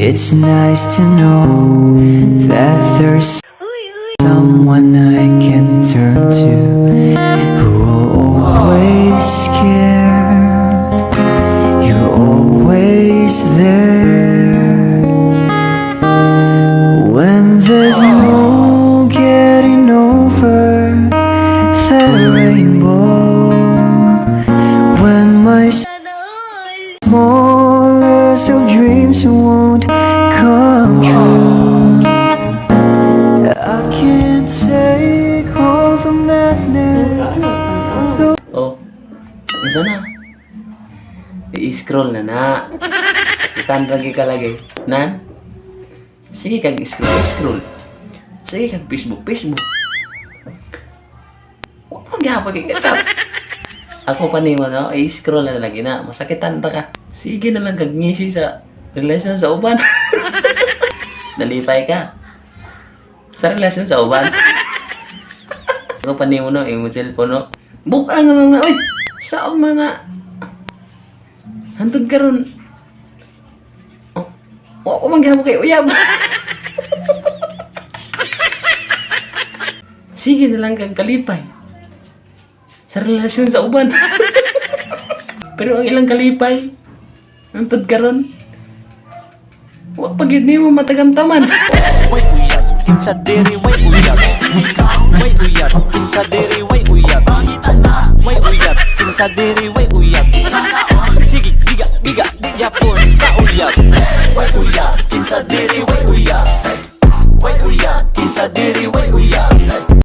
It's nice to know that there's someone I can turn to who will always care. You're always there when there's no getting over the rainbow. When my Sana all. Smallest of dreams won't come true. I can't take all the madness. Oh, isa na. I-scroll na na. Itan lagi ka lagi. Nan? Sige kag scroll, scroll. Sige kag Facebook, Facebook. Wa man gyapon kay katap. Ako pa nimo, no, i-scroll na lagi na. Masakitan ra ka. Sige na lang kag ngisi sa relasyon sa uban. Nalipay ka sa relasyon sa uban. Ako pa nimo, no, imo cellphone, no. Buka nga mga, uy, saan man na? Hantod karon. Oh, wa ko man gyapon kay uyab. Sige na lang kag kalipay sa relasyon sa uban. Pero ang ilang kalipay, hantod karon, wa pa gyud nimo matagamtaman. Way uyab, kinsa diri way uyab? Way uyab, kinsa diri way uyab? Way uyab, kinsa diri way uyab?